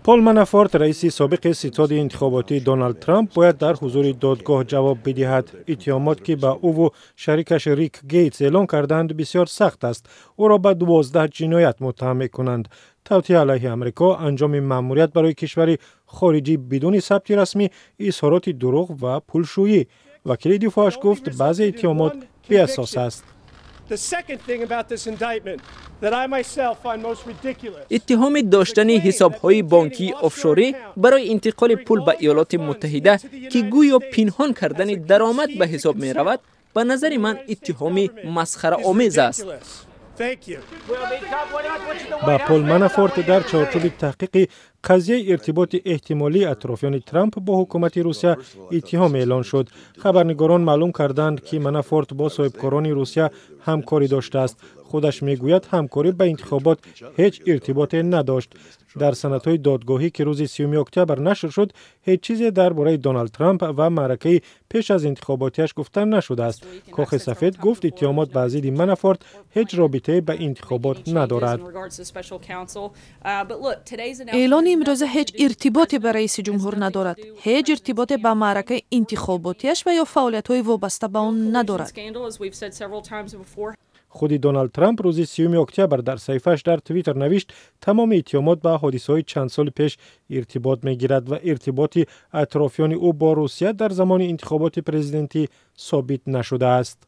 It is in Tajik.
Пол Манафорт, раиси собиқи ситоди интихоботии Доналд Трамп, бояд дар ҳузури додгоҳ ҷавоб бидиҳад. Иттиҳомот, ки ба ӯву шарикаш Рик Гейтс эълон кардаанд, бисёр сахт аст. Ӯро ба 12 ҷиноят муттаҳам мекунанд: тавтиа алайҳи Амрико, анҷоми маъмурият барои кишвари хориҷӣ бидуни сабти расмӣ, изҳороти дурӯғ ва пулшӯӣ. Вакили дифоъаш гуфт, баъзе иттиҳомот беасос аст. Иттиҳоми доштани ҳисобҳои бонкии офшорӣ барои интиқоли пул ба Иёлоти Муттаҳида, ки гӯё пинҳон кардани даромад ба ҳисоб меравад, ба назари ман иттиҳоми масхараомез аст. Ба Пол Манафорт дар чорчӯби таҳқиқи қазияи иртиботи эҳтимолии атрофиёни Трамп бо ҳукумати Русия иттиҳом эълон шуд. Хабарнигорон маълум карданд, ки Манафорт бо соҳибкорони Русия ҳамкорӣ доштааст. Худаш мегӯяд, ҳамкорӣ ба интихобот ҳеҷ иртиботе надошт. Дар санадҳои додгоҳӣ, ки рӯзи 30 октябр нашр шуд, ҳеҷ чизе дар бораи Доналд Трамп ва маъракаи пеш аз интихоботиаш гуфта нашудааст. Кохи Сафед гуфт, иттиҳомот ба зидди Манафорт ҳеҷ робитае ба интихобот надорад. Эълони имрӯза ҳеҷ иртиботе ба раиси ҷумҳур надорад, ҳеҷ иртиботе ба маъракаи интихоботиаш ва ё фаъолиятҳои вобаста ба он надорад. Худи Доналд Трамп рӯзи 30 октябр дар саҳифааш дар Твиттер навишт, тамоми иттиҳомот ба ҳодисаҳои чанд соли пеш иртибот мегирад ва иртиботи атрофиёни ӯ бо Русия дар замони интихоботи президентӣ собит нашудааст.